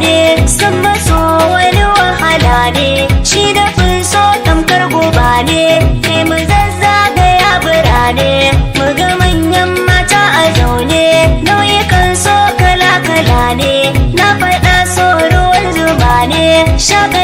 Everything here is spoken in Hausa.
ne, san maso wani wahala ne, shi da so tamkar guba ne. Kai, mu zazzagaya birane, mu ga manyan mata a zaune. Nau'ikan so kala-kala ne, na faɗa, so ruwan zuba ne, shaka.